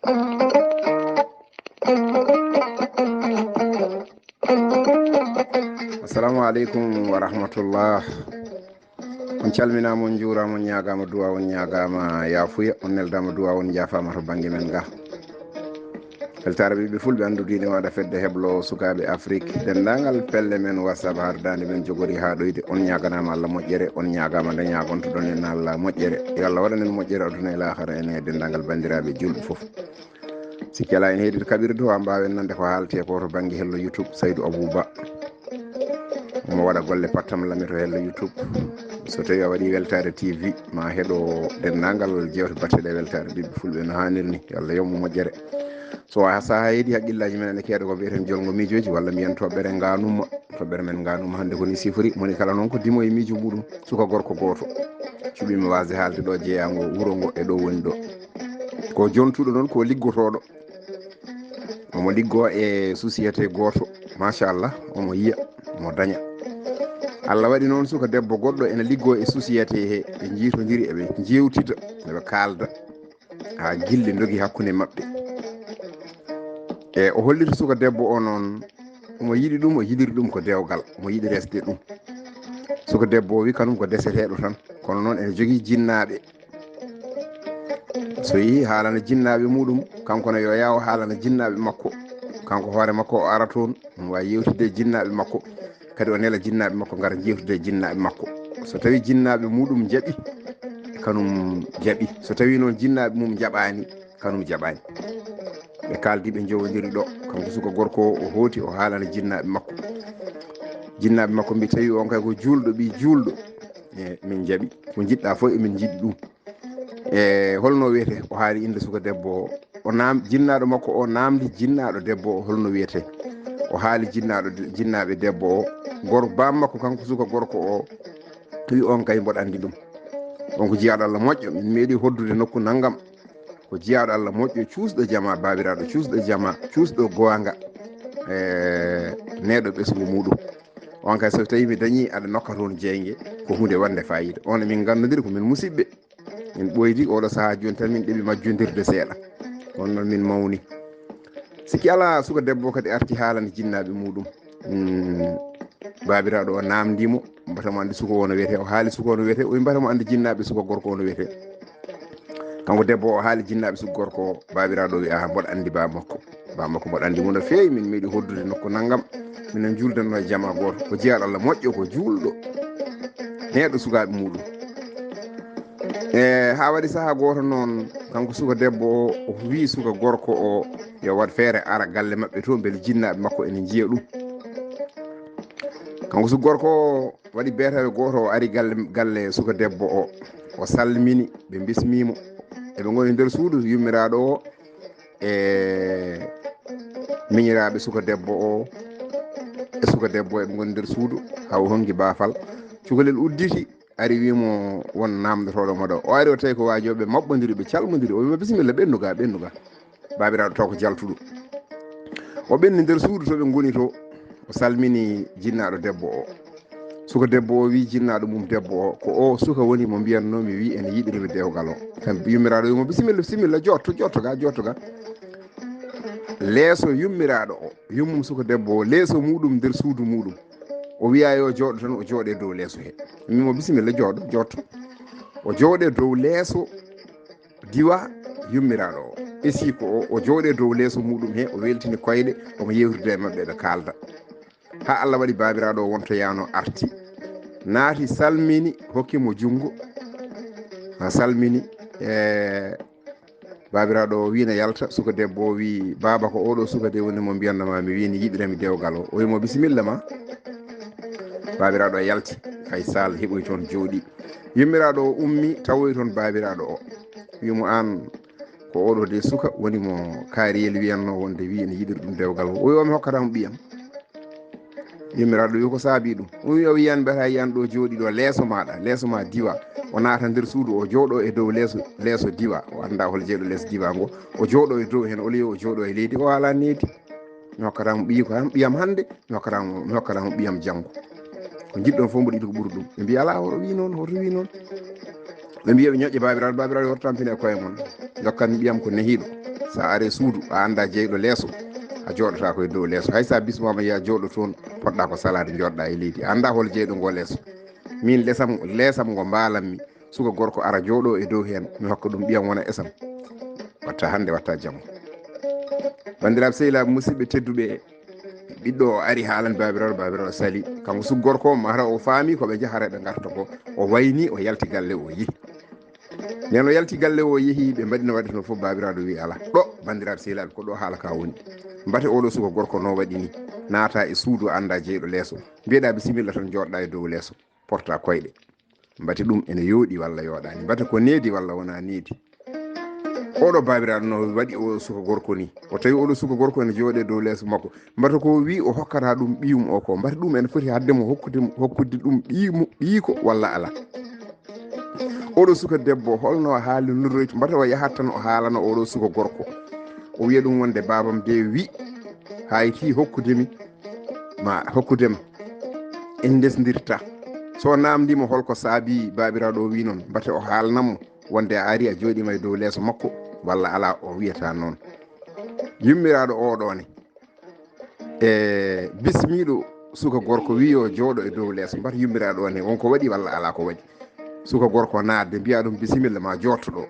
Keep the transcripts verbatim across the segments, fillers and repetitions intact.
Assalamu aleykum wa rahmatullah. On calminaama, on njuuraama, on ñaagaama duwaa, on ñaagaama yaafuya, on neldaama duwaa, on njaafaama to bannge men ga. Weltaare ɓiɓɓe fulɓe anndude ine waɗa fedde heblo sukaaɓe Afrique, denndaangal pelle men WhatsApp hardaande men jogori haa ɗoyde. On ñaaganaama Allah moƴƴere, on ñaagaama nde ñaagontoɗon en Allah moƴƴere. Yo Allah waɗan en moƴƴere aduna e laakara en e denndaangal banndiraaɓe juulɓe fof. Sikki alaa, en heedii to kaɓirɗe to, haa mbaawen nande ko haalti e ko to bannge hello YouTube, Saydou Abou Ba. Omo waɗa golle pattam lame to hello YouTube. So tawii a waɗii Weltaare T V, ma heɗo denndaangal jeewte baɗteɗe e Weltaare ɓiɓɓe fulɓe no haaniri ni. Yo Allah yoɓ mo moƴƴere. So a sahaa heedi haqqillaaji men ene keeɗa ko mbiyeten jolngo miijooji walla mbiyen toɓɓere ngaanuma. Toɓɓere men ngaanuma hannde ko ni sifori. Moni kala noon ko dimo e miijo muɗum. Suka gorko gooto. Cuɓiimi waasde haalde ɗo jeeyaango wuro ngo e ɗo woni ɗo. Ko jontuɗo noon, ko liggotooɗo. Omo liggoo e société gooto. Machallah, omo yiya, omo daña. Allah waɗi noon suka debbo goɗɗo ene liggoo e société he. Ɓe njiitondiri, eɓe njeewtida, eɓe kaalda. Haa gilli ndogi hakkunde maɓɓe. E o holliti suka debbo o noon, omo yiɗi ɗum, o yiɗiri ɗum ko dewgal, omo yiɗi resde ɗum. Suka debbo o wi kanum ko deseteeɗo tan, kono noon ene jogii jinnaaɓe. So yehi haalana jinnaaɓe muɗum, kanko ne yo yaw haalana jinnaaɓe makko. Kanko hoore makko o ara toon, omo waawi yewtidde e jinnaaɓe makko. Kadi o nela jinnaaɓe makko ngara yewtidde e jinnaaɓe makko. So tawii jinnaaɓe muɗum njaɓi, kanum jaɓi. So tawii noon jinnaaɓe mum njaɓaani, kanum jaɓaani. Ɓe kaaldi, ɓe njowondiri ɗo. Kanko suka gorko o, o hooti, o haalana jinnaaɓe makko. Jinnaaɓe makko mbi tawi on kay ko juulɗo, ɓii juulɗo. E min njaɓi. Ko njiɗɗa fof emin njiɗi ɗum. E holno wiyete? O haali innde suka debbo o. O naam-, jinnaaɗo makko o naamndi jinnaaɗo debbo o holno wiyete. O haali jinnaaɗo de-, jinnaaɓe debbo o. Gor-, baam makko kanko suka gorko o, wi on kay mboɗo anndi ɗum. On ko jiyaaɗo Allah moƴƴo, min meeɗi hoddude nokku nanngam. Ko jiyaaɗo Allah moƴƴo, cuusɗo jama, baabiraaɗo cuusɗo jama, cuusɗo goonga. E neɗɗo ɓesngu muɗum. On kay so tawii mi dañii, aɗa nokka toon jeynge, ko huunde wonde faayiida. On min nganndondiri ko min musiɓɓe. Min ɓooydi oɗo sahaa jooni tan min ɗeɓi majjondirde seeɗa. On noon min mawni. Sikki alaa, suka debbo kadi arti haalana jinnaaɓe muɗum. Mm, baabiraaɗo o naamndii mo, mbata mo annde suka o no wiyetee, o haali suka o no wiyetee, o wi mbata mo annde jinnaaɓe suka gorko o no wiyetee. Kanko debbo o haali jinnaaɓe suka gorko o, baabiraaɗo o wi, "Aha, mboɗo anndi baa makko. Baa makko mboɗo anndi mo no feewi, min meeɗi hoddude nokku nanngam, minen njuuldanno e jama gooto, ko jiyaaɗo Allah moƴƴo, ko juulɗo, neeɗo sukaaɓe muɗum." E haa waɗi sahaa gooto noon, kanko suka debbo o, o wii suka gorko o, yo waɗ feere ara galle maɓɓe to, mbele jinnaaɓe makko ene njiya ɗum. Kanko suka gorko o waɗi beetawe gooto, o ari galle, galle suka debbo o, o salmini, ɓe mbismii mo. Eɓe ngoni nder suudu, yummiraaɗo o e miñiraaɓe suka debbo o, e suka debbo o, eɓe ngoni nder suudu, haa o honngi baafal. Cukalel udditi, ari wii mo won naamndotooɗo mo ɗo. O ari, o tawi ko waajooɓe maɓɓondiri, ɓe calmondiri. O wii mo, "Bisimilla, ɓennu ga, ɓennu ga." Baabiraaɗo taw ko jaltuɗo. O ɓenni nder suudu to ɓe ngoni to, o salmini jinnaaɗo debbo o. Suka debbo o wii jinnaaɗo mum debbo o, "Ko o suka woni mo mbiyannoo mi, wii ene yiɗiri mi dewgal o." Kam yummiraaɗo wii mo, "Bisimilla, bisimilla, jootto, jootto ga, jootto ga." Leeso yummiraaɗo o, yummum suka debbo o, leeso muɗum nder suudu muɗum. O wiyaa yo jooɗo tan, o jooɗe dow leeso he. Wii mo, "Bisimilla, jooɗo, jootto." O jooɗe dow leeso diwa yummiraaɗo o. Esi ko o, o jooɗe dow leeso muɗum he, o weltini koyɗe, omo yewtida e maɓɓe, ɓe kaalda. Haa Allah waɗi baabiraaɗo o wontoyaano arti. Naati, salmini, hokki mo junngo. Haa salmini, e, baabiraaɗo o wii na yalta, suka debbo o wii, "Baaba, ko oɗo suka de woni mo mbiyannoo ma mi, wii ni yiɗirami dewgal o." O wii mo, "Bisimilla ma." Baabiraaɗo o yalti, Faysal heɓoyi toon jooɗi. Yummiraaɗo o ummi, tawoyi toon baabiraaɗo o. Wii mo, "Aan, ko oɗo de suka woni mo Kaariyel wiyannoo wonde wii ene yiɗiri ɗum dewgal o." O wii, "O mi hokkata mo ɓiyam." Yummiraaɗo wii, "Ko saabii ɗum?" O wii, "O wiyani mbiyata yiyan ɗo jooɗi ɗo leeso maaɗa, leeso ma diwa. O naata nder suudu, o jooɗo e dow leeso, leeso diwa. O annda hol jeyɗo leeso diwa ngo. O jooɗo e dow heen, o liyo o jooɗo e leydi, o ala needi. Mi hokkata mo ɓiyi ko han ɓiyam hannde, mi hokkata mo, mi hokkata mo ɓiyam janngo. Ko njiɗɗon fof mboɗo yiɗi ko ɓuri ɗum." Ɓe mbiya, "Alaa, hoto wii noon, hoto wii noon." Ɓe mbiya, ɓe ñoƴƴa baabiraaɗo, baabiraaɗo, "Hoto tampine e koye mon. Ndokkan mi ɓiyam ko nehiiɗo." So a aree suudu, a anndaa jeyɗo leeso, a jooɗotaako e dow leeso. Hay so a bismaama yo a jooɗo toon, poɗɗaa ko salaade, njooɗoɗaa e leydi. A anndaa hol jeyɗo ngoo leeso. Miin leesam, leesam ngo mbaalammi, suka gorko ara jooɗo e dow heen, mi hokka ɗum ɓiyam wona esam. Watta hannde, watta janngo. Banndiraaɓe sehilaaɓe, musidɓe tedduɓe, ɓiɗɗo o ari haalani baabiraaɗo, baabiraaɗo sali. Kanko suka gorko o, mataw o faami ko ɓe njahata ɓe ngarta ko. O wayni, o yalti galle, o yehi. Nden o yalti galle, o yehi, ɓe mbaɗi no waɗata no fof, baabiraaɗo wi ala. Ɗo, banndiraaɓe sehilaaɓe, ko ɗo haala ka woni. Mbate oɗo suka gorko no waɗi ni, naata e suudu, annda jeyɗo leeso. Mbiyeɗa bisimilla tan, jooɗoɗa e dow leeso, porta koyɗe. Mbate ɗum ene yooɗi walla yooɗaani, mbate ko needi walla wona needi. Oɗo baabiraaɗo no waɗi o suka gorko ni. O tawi oɗo suka gorko ene jooɗe dow leeso makko. Mbata ko wi o hokkata ɗum ɓiyum o ko. Mbata ɗum ene foti hadde mo hokkude, hokkude ɗum ɓiyum, ɓiyiko walla ala. Oɗo suka debbo, holno o haalirnoyta? Mbata o yahat tan o haalana oɗo suka gorko. O wiya ɗum wonde, "Baabam de wi, hayti hokkudemi, ma hokkudem, en ndesdirta." So namdimo holko saabi baabiraaɗo o wi noon, mbata o haalnamo wonde a ari a jooɗima e dow leeso makko, walla ala, o wiyata noon. Yummiraaɗo oɗo ne, e bismiɗo suka gorko wi o jooɗo e dow leeso, mbata yummiraaɗo o ne, wonko waɗi walla ala ko waɗi. Suka gorko naatde, mbiya ɗum, "Bisimilla, ma jootto ɗo."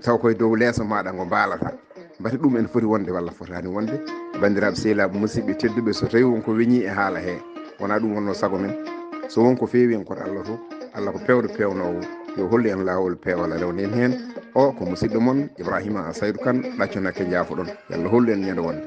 Taw koye dow leeso maɗa ngo mbaalata. Mbata ɗum ene foti wonde walla fotaani wonde? Banndiraaɓe sehilaaɓe, musidɓe tedduɓe, so tawi wonko weñi e haala he, wona ɗum wonno sago men. So wonko feewi en koto Allah to, Allah ko pewɗo pewnoowo, yo hollu en laawol peewal rewde en heen. O ko musidɗo mon Ibrahima Saydou Kane, ɗaccu nakke, njaafoɗon. Yo Allah hollu en ñande wonde.